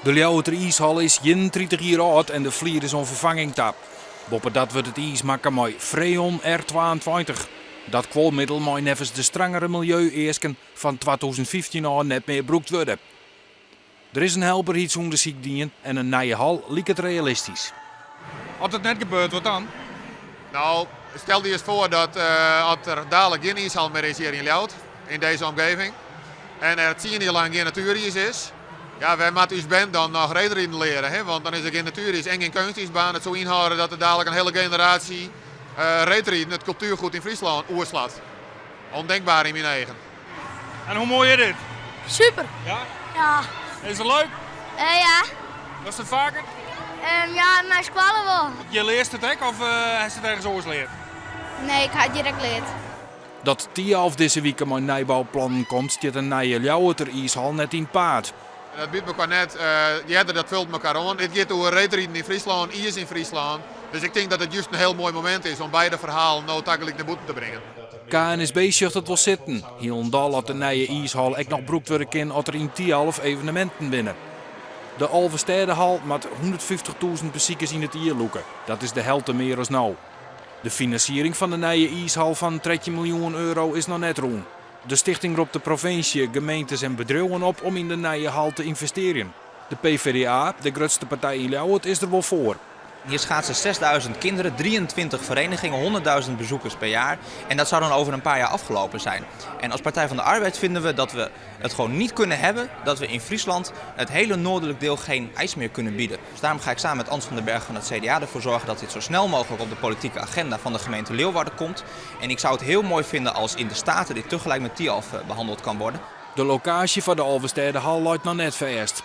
De Ljouwerter iishal is 31 jier âld en de flier is oan ferfanging ta. Boppedat wurdt it iis makke mei Freon R22. Dat kuolmiddel mei neffens de strangere miljeu-easken fan 2015 ôf net mear brûkt wurde. Der is in helberheidsûndersyk dien en in nije hal liket realistysk. As it net gebeurt, wat dan? No, stel dy ris foar dat as der dalik gjin iishal mear is hjir yn Ljouwert, yn dizze omgeving, en der 10 jier lang gjin natueriis is, ja, wêr moat ús bern dan noch reedriden leare? Hè? Want dan is der gjin natueriis en gjin keunstiisbaan. It soe ynhâlde dat der dalik in hiele generaasje reedriden, it kultuergoed yn Fryslân, oerslacht. Ondenkbaar yn myn eagen. En hoe moai is dit? Super. Ja? Ja. Is it leuk? Ja. Dochst it faker? Ja, nei skoalle wol. Je learst it ek of hast it ergens oars leard? Nee, ik ha it hjir ek leard. Dat Thialf dizze wike mei nijbouplannen komt, stiet in nije Ljouwerter iishal net yn 't paad. Dat byt mekoar net, earder dat fult mekoar oan. It giet oer reedriden yn Fryslân, iis yn Fryslân. Dus ik tink dat it just in hiel moai momint is om beide ferhalen no tagelyk nei bûten te bringen. KNSB sjocht it wol sitten, hielendal at de nije iishal ek noch brûkt wurde kin at der yn Thialf eveneminten binne. De Alvestêdehal moat 150.000 besikers yn it jier lûke, dat is de helte mear as no. De finansiering fan de nije iishal fan 13 miljoen euro is noch net rûn. De stichting ropt de provinsje, gemeentes en bedriuwen op om yn de nije hal te ynvestearjen. De PvdA, de grutste partij yn Ljouwert, is der wol foar. Hier schaatsen 6000 kinderen, 23 verenigingen, 100.000 bezoekers per jaar. En dat zou dan over een paar jaar afgelopen zijn. En als Partij van de Arbeid vinden we dat we het gewoon niet kunnen hebben dat we in Friesland het hele noordelijk deel geen ijs meer kunnen bieden. Dus daarom ga ik samen met Ans van den Berg van het CDA ervoor zorgen dat dit zo snel mogelijk op de politieke agenda van de gemeente Leeuwarden komt. En ik zou het heel mooi vinden als in de Staten dit tegelijk met Thialf behandeld kan worden. De lokaasje foar de Alvestêdehal leit noch net fêst.